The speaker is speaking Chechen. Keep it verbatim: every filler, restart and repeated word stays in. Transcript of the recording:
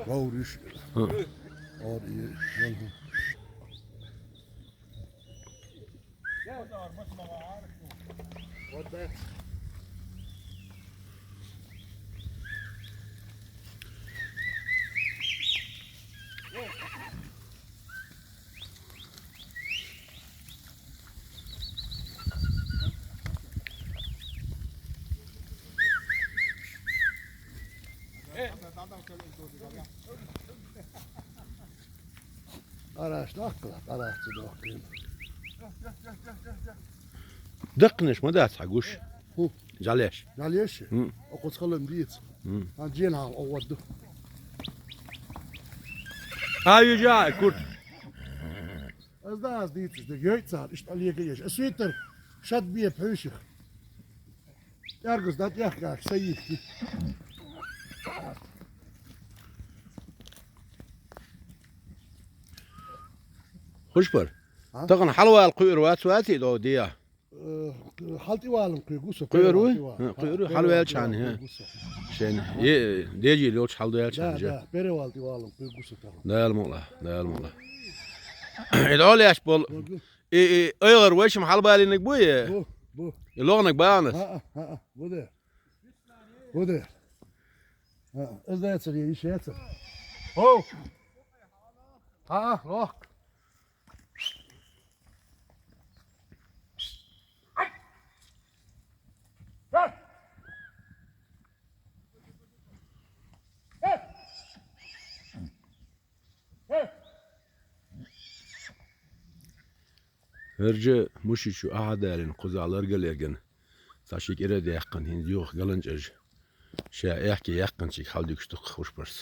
Вовриш. Ор и, вон. Къараш даккхала, къараш ца доккхийна. Даккханаш ма дац хьа гуш. ХӀу? Жал еш. Жал еш? ХӀу. Окхуц халам дийца. ХӀу. Хан жена хьал оввадду. А, южа, курт. Аз да аз дийцаш, да йой цар, ишта лега еш. Аз витар шад бе пхьуьших. ТӀаргус да тӀехкаш, са йихки. Хуш бар. А? Тахан хьалвал кхуьр вац ваци до дия. Э, хьалтӀи валам кхуьгу со, Кхуьр ву? ХьалтӀи вал. Хм, кхуьр ву, хьалвал чан, хм. Кхуьгу со. Шен. Е, дежи лоч хьал доял чан, Да, же. Да, перевал ти валам кхуьгу со тахан. Дал мула, дал мула. Идолеш бол. Кхуьгу. И, и, айгъар вешим хьалбалинаг буе? Бу, бу. И логнаг баанас? А, а, а, а, бу де. Бу де. А, аз да яцар, я иш яцар. О! А, а, лох. Хьержа мушичу ахьадалин кхуза ларгалерган, ца ши кӀира даьккхан, хӀинца юха галанчӀажа. Ша аьхке яьккханчиг хьалдуьгуш дукха хушбарс.